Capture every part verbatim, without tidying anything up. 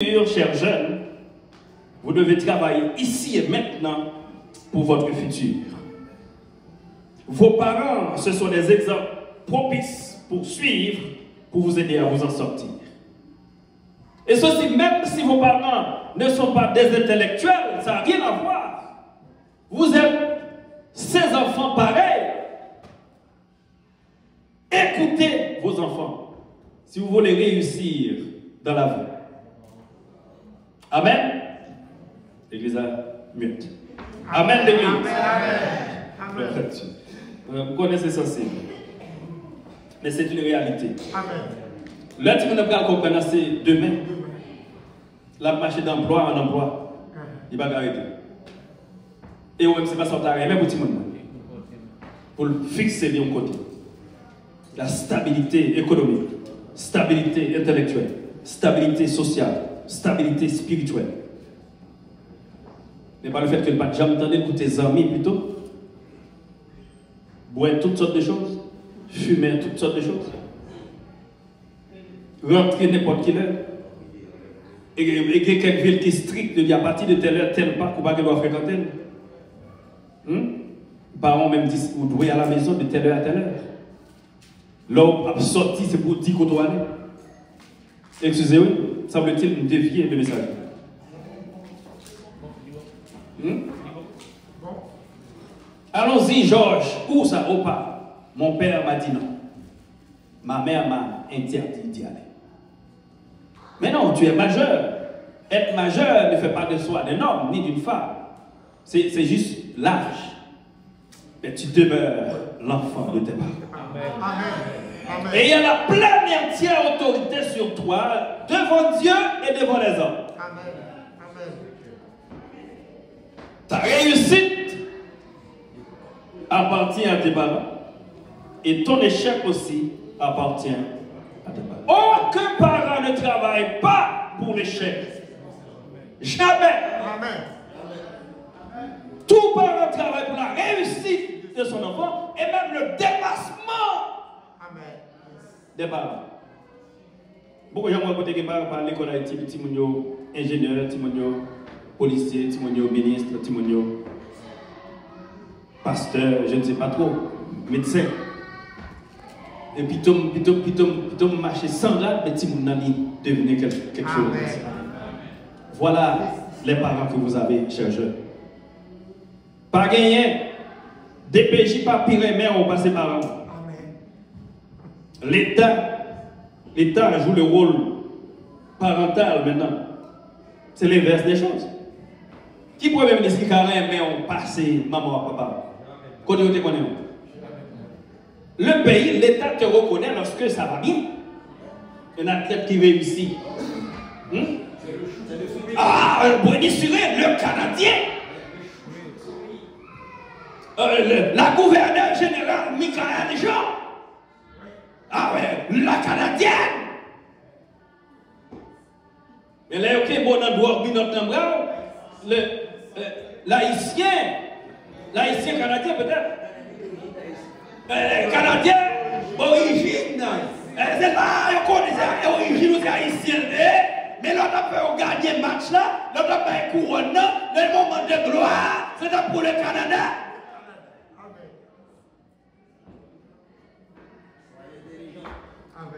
futur, chers jeunes, vous devez travailler ici et maintenant pour votre futur. Vos parents, ce sont des exemples propices pour suivre, pour vous aider à vous en sortir. Et ceci, même si vos parents ne sont pas des intellectuels, ça n'a rien à voir. Vous êtes ses enfants pareils. Écoutez vos enfants si vous voulez réussir dans la vie. Amen. L'église a mute. Amen, l'église. Amen. Amen. Amen. Vous connaissez ça, c'est. Mais c'est une réalité. Amen. Lè timoun nan pral konprann, se demen. L ap mache d'anplwa an anplwa. Li pa ka rete. E ou menm, se pa sa w ta renmen pou timoun nan. Pou l fikse li yon kote. La stabilité économique, stabilité intellectuelle, stabilité sociale, stabilité spirituelle. Men pa le fait que l pa t janm tande l koute zanmi pito, bwè tout sòt de choz, fimen tout sòt de choz. Rantre nenpòt kilè. E, e gen kèk vil ki strik, yo di apati de tèl è, tèl pak, ou pa gen dwa frekante l. Hmm? Paran w menm di ou dwe à la maison de telle heure à telle heure. Lè w ap sòti, se pou w di kote w ale. Excusez, wi, semble-t-il, m devye de mesaj. Hmm? Allons-y, Georges. Où ça? Au parc. Mon père m'a dit non. Ma mère m'a interdit d'y aller. Mais non, tu es majeur. Être majeur ne fait pas de soi d'un homme ni d'une femme. C'est, c'est juste l'âge. Mais tu demeures l'enfant de tes parents. Amen. Amen. Ayant la pleine et entière autorité sur toi, devant Dieu et devant les hommes. Amen. Amen. Ta réussite appartient à tes parents et ton échec aussi appartient à tes parents. Aucun parent ne travaille pas pour l'échec. Jamais. Amen. Tout parent travaille pour la réussite de son enfant et même le dépassement des parents. Poko janm wè kote gen paran pa lekòl Ayiti, timoun yo enjenyè, timoun yo polisye, timoun yo minis, timoun yo pastè, je ne sais pas trop, medsen. E pito m, pito m, pito m, pito m mache san rad, men timoun nan li devni kèk, kèk choz. Amen. Voilà les parents que vous avez, chers jeunes. Pa genyen, D P J pa pi renmen w pase paran w. Amen. Leta, Leta joue le rôle parental maintenant. C'est l'inverse des choses. Ki premye minis ki ka renmen w pase manman w ak papa w? Kote yo te konnen w? Le pays, l'État te reconnaît lorsque ça va bien. Un athlète qui réussit. Hmm? Ah, euh, Bredisiré, le Canadien. Euh, le, la gouverneur général, Michaël Jean. Ah ouais, la Canadienne. Men lè yo kenbe w nan dwòg minòt nan bra w, le, euh, l'Haïtien, l'Haïtien canadien peut-être, euh, Canadien, orijin, euh, se la yo konnen se orijin ou se Ayisyen l ye, men lè w t ap fè yo ganye match la, lè w t ap bay kouwòn nan, le moment de gloire, se t ap pou le Canada.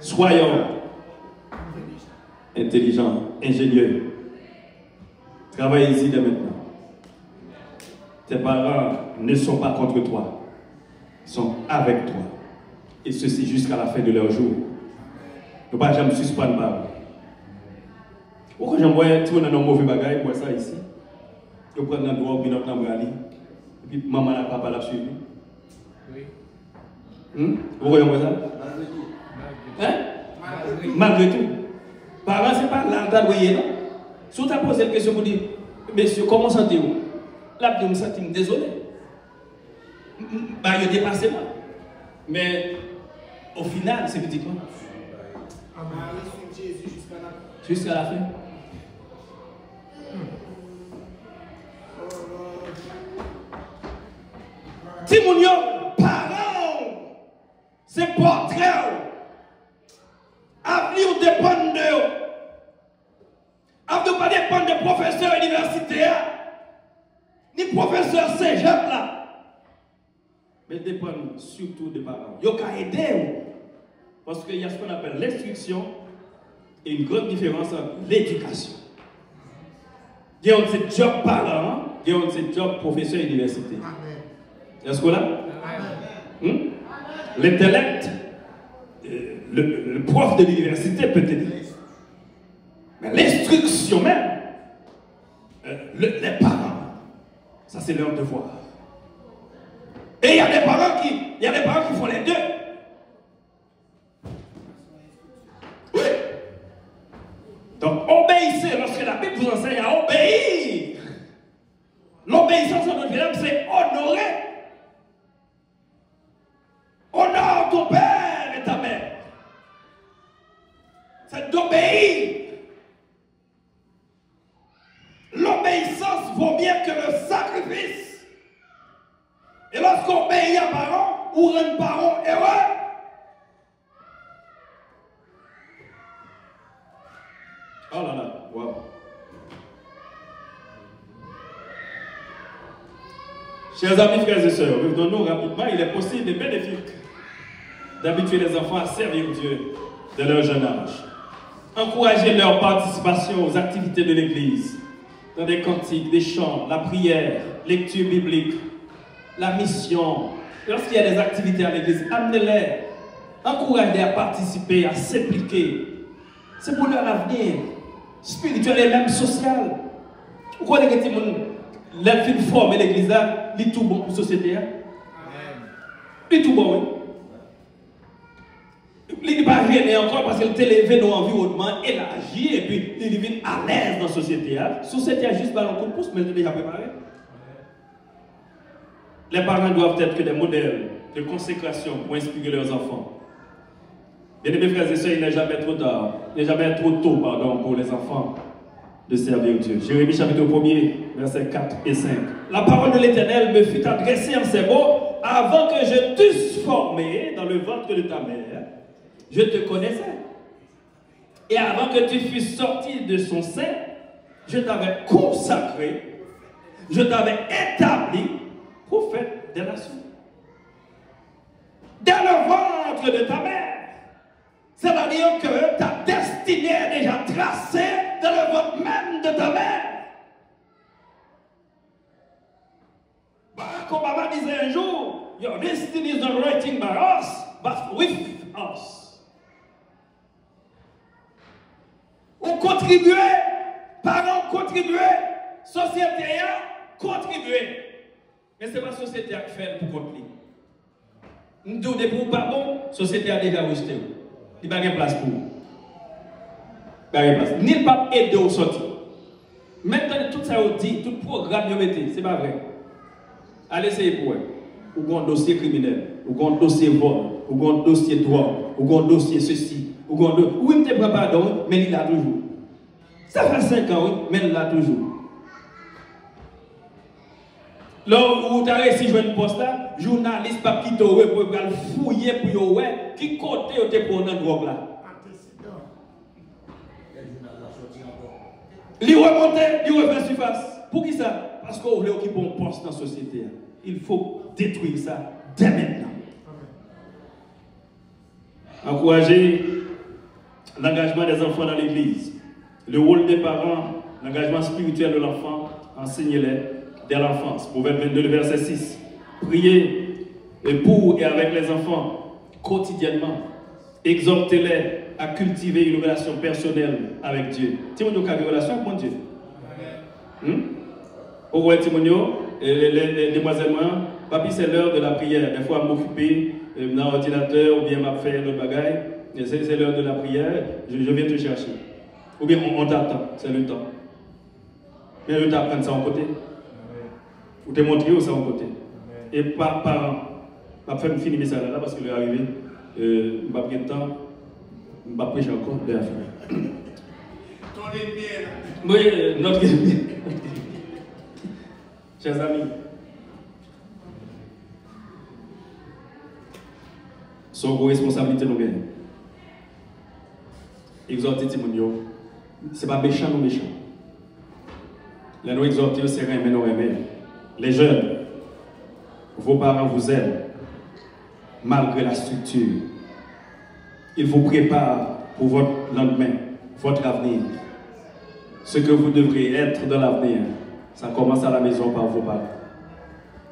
Soyons intelligents, ingénieux. Travaillez-y dès maintenant. Tes parents ne sont pas contre toi, ils sont avec toi. Et ceci jusqu'à la fin de leurs jours. Nou pa janm sispann ba yo. Ou konn janm wè timoun nan yon move bagay, ou wè sa isi. Yo pran nan dwòg, minòt nan bra li. Epi manman l ak papa l ap swiv li. Wi. Hmm? Ou konn wè sa? Malgre tou. Hein? Malgre tou. Malgre tou. Paran se pa la l ta dwe ye, non. Si w ta poze l kesyon pou di, "Mesye, kòman w santi w?" L ap di w, "M santi m dezole." M, m, ba yo depase mwen. Men, o final, se pitit mwen. Amen. Jiska la fen. Timoun yo, paran w, se pòtrè w. Avni w depann de yo. pa depann de pwofesè inivèsite a, ni pwofesè sejèp la. Men depann sitou de paran. Yo ka ede w. Paske il y a ce qu'on appelle l'instruction et une grande différence entre l'éducation. Gen yon se djòb paran an, gen yon se djòb pwofesè inivèsite. Amen. Est-ce que là? Amen. Hmm? L'intellect, euh, le, le prof de l'université peut t'aider. Men l'instruction même, euh, le, les parents, ça c'est leur devoir. Et il y a des parents qui, il y a des parents qui font les deux. Oui. Donc, obéissez lorsque la Bible vous enseigne à obéir. L'obéissance en notre vie, c'est honorer. Honore ton père et ta mère. C'est d'obéir. L'obéissance vaut mieux que le sacrifice. Et lorsqu'on obéit à parent, ou rend parent heureux. Oh là là, wow. Chers amis, frères et sœurs, revenons-nous rapidement. Il est possible et bénéfique d'habituer les enfants à servir Dieu dès leur jeune âge. Encourager leur participation aux activités de l'Église, dans des cantiques, des chants, la prière, lecture biblique, la mission. Lorsqu'il y a des activités à l'église, amenez-les. Encouragez-les à participer, à s'impliquer. C'est pour leur avenir spirituel et même social. Ou konnen gen timoun, lè l fin fòme legliz la, li tou bon pou sosyete a. Li tou bon, wi. Li, li pa jennen ankò paske li te leve nan yon anviwònman elaji epi li, li vin alèz nan sosyete a. Sosyete a jis ba l yon kout pous, men li te deja prepare. Les parents doivent être que des modèles de consécration pour inspirer leurs enfants. Bien-aimés frères et sœurs, il n'est jamais trop tard, il n'est jamais trop tôt, pardon, pour les enfants de servir Dieu. Jérémie chapitre premier, versets quatre et cinq. La parole de l'Éternel me fut adressée en ces mots, avant que je t'eusse formé dans le ventre de ta mère, je te connaissais. Et avant que tu fusses sorti de son sein, je t'avais consacré, je t'avais établi prophète des nations. Dans le ventre de ta mère. C'est-à-dire que ta destinée est déjà tracée dans le ventre même de ta mère. Barack Obama disait un jour, your destiny is not written by us, but with us. Ou kontribye, paran w kontribye, sosyete a kontribye. Men se pa sosyete a k fè l pou kont li. M di w, depi w pa bon, sosyete a deja rejte w. Li pa gen plas pou ou. Li pa gen plas. Ni l p ap ede w sòti. Menm tande tout sa yo di, tout pwogram yo mete, se pa vrè. Al eseye pou wè. Ou gen yon dosye kriminèl, ou gen yon dosye vòl, ou gen yon dosye dwòg, ou gen yon dosye sesi, ou gen yon do-, wi, m te pran padon, wi, men li la toujou. Sa fè senk an, wi, men l la toujou. Lè w ta resi jwenn pòs la, jounalis p ap kite w repo, yo pral fouye pou yo wè ki kote yo te pran w nan dwòg la. Li remonte, li refè sifas. Poukisa? Paske w vle okipe yon pòs nan sosyete a. Il faut détruire ça dès maintenant. Encourager l'engagement des enfants dans l'Église. Le rôle des parents, l'engagement spirituel de l'enfant, enseignez-les dès l'enfance. Proverbe vingt-deux, le verset six. Priez pour et avec les enfants quotidiennement. Exhortez-les à cultiver une relation personnelle avec Dieu. Timoun yo ka gen relasyon ak Bondye. Hmm? Ou wè timoun yo, e, le, le, le, demwazèl mwen, papi, c'est l'heure de la prière. Dèfwa m okipe, e, nan òdinatè oubyen m ap fè lòt bagay. E se, c'est l'heure de la prière, je, je viens te chercher. Oubyen on, on t'attend, c'est le temps. Men yo te aprann sa yon kote. Ou te montre yo sa yon kote. E pa, paran, m ap fè m fini mesaj la, la, paske lè a rive, e, m p ap gen tan, m p ap preche ankò, lè a fini. Ton ennemi est là. Wi, notre ennemi. Chers amis, se yon gwo responsablite nou genyen. Egzòte timoun yo, se pa mechan nou mechan. Lè nou egzòte yo, se renmen nou renmen. Les jeunes, vos parents vous aiment, malgré la structure. Ils vous préparent pour votre lendemain, votre avenir. Ce que vous devrez être dans l'avenir, ça commence à la maison par vos parents.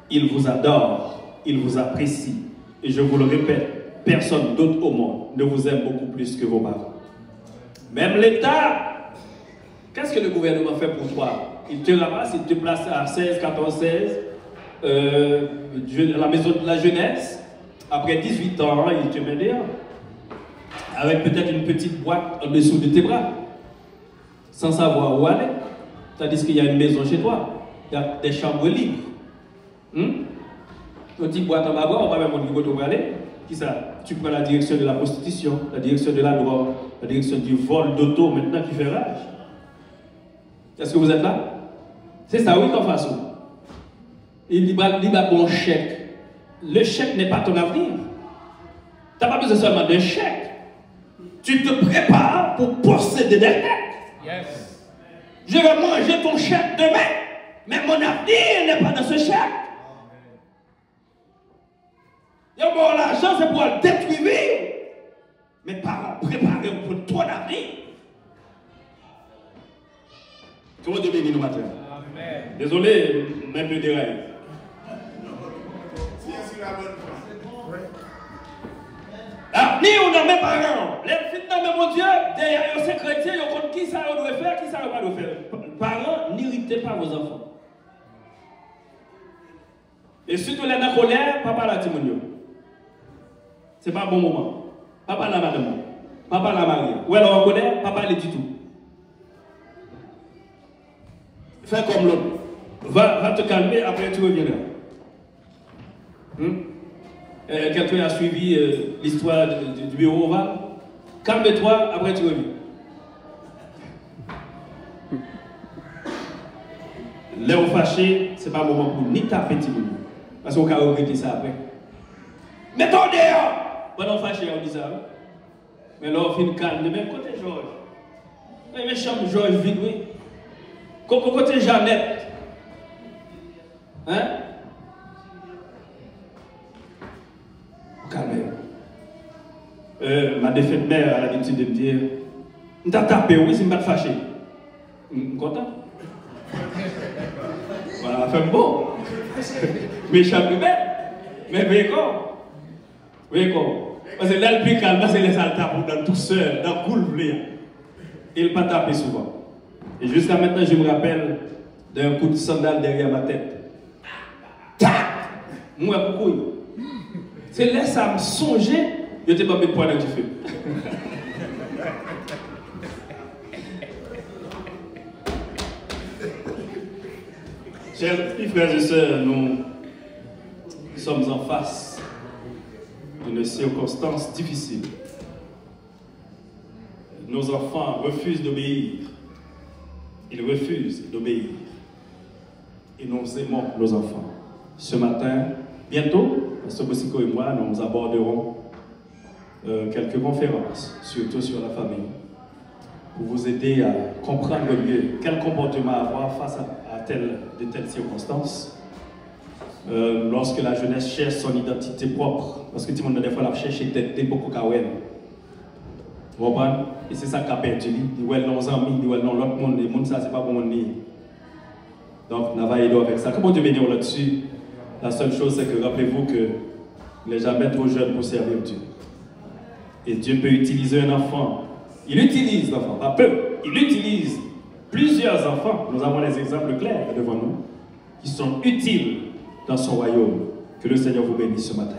Ils vous adorent, ils vous apprécient. Et je vous le répète, personne d'autre au monde ne vous aime beaucoup plus que vos parents. Même l'État, qu'est-ce que le gouvernement fait pour toi? Il te ramasse, il te place à seize, quatorze, seize, euh, je- la maison de la jeunesse. Après dix-huit ans, il te met dehors. Avec peut-être une petite boîte en dessous de tes bras. Sans savoir où aller. Tandis qu'il y a une maison chez toi. Il y a des chambres libres. Hmm? Yon ti bwat anba bra, ou pa menm konn ki kote ou prale. Kisa? Tu prends la direction de la prostitution, la direction de la drogue, la direction du vol d'auto maintenant qui fait rage. Est-ce que vous êtes là? Se sa, wi, k anfas ou. Li, li ba, li ba bon chèk. Le chèque n'est pas ton avenir. T'as pas besoin seulement d'un chèque. Tu te prépares pour posséder des chèques. Yes. Je vais manger ton chèque demain, mais mon avenir n'est pas dans ce chèque. Yo ba w lajan, se pou w al detwi vi w. Men paran w, prepare w pou ton avni. Ke Bondye beni nou maten. Amèn. Dezole, m enpe deraye. Avni w nan men paran w. Lè l fin nan men Bondye, deyò yo se kretyen, yo konn kisa yo dwe fè, kisa yo pa dwe fè. Paran, n'irritez pas vos enfants. E sitou lè nan kolè, pa pale a timoun yo. Se pa bon moman. Pa pale a madanm ou. Pa pale a mari a. Ou wè lè w an kolè, pa pale ditou. Fè kòm lòt. Va, va te calmer, après tu reviendras. Hmm? Euh, quelqu'un a suivi euh, l'histoire du, du, du bureau ovale? Calme-toi, après tu reviens. Lè w fache, se pa moman pou ni tape timoun yo. Paske w ka regrete sa apre. Mete w deyò! Pandan w fache a, w di sa, wi. Men lè w fin kalme, men kote Jòj? Men, men chanm Jòj vid, wi. Ko-, ko-, kote Janèt? Hein? Kalme. Euh, ma défunte mère a l'habitude de me dire, m ta tape w, wi, si m pa t fache. M, m kontan. Voilà, fè m bon. Mechan tribèt. Men veye kò w. Veye kò w. Paske lè l pi kalm, se lè sa l tape w nan dousè, nan kou l vle a. E l pa tape souvan. Et jusqu'à maintenant, je me rappelle d'un coup de sandale derrière ma tête. Tak! M wè koukouy. Se lè sa m sonje, yo te ban m met pwa nan dife. Chers frères et sœurs, nous sommes en face d'une circonstance difficile. Nos enfants refusent d'obéir. Ils refusent d'obéir. Et nous aimons nos enfants. Ce matin, bientôt, Pasteur Bosiko et moi, nous aborderons euh, quelques conférences, surtout sur la famille, pour vous aider à comprendre mieux quel comportement avoir face à, à telle, de telles circonstances. Euh, lorsque la jeunesse cherche son identité propre, paske timoun nan dèfwa l ap chèche tèt li, poko ka wè l. Ou konprann? E se sa k ka pèdi li. Li wè l nan yon zanmi, li wè l nan yon lòt moun, e moun sa se pa bon moun li ye. Donc, n a va ede w avèk sa. Ke Bondye beni w ladan. La seule chose, c'est que rappelez-vous que il n'est jamais trop jeune pour servir Dieu. Et Dieu peut utiliser un enfant. Il utilise l'enfant, pas peu. Il utilise plusieurs enfants. Nous avons les exemples clairs devant nous qui sont utiles dans son royaume. Que le Seigneur vous bénisse ce matin.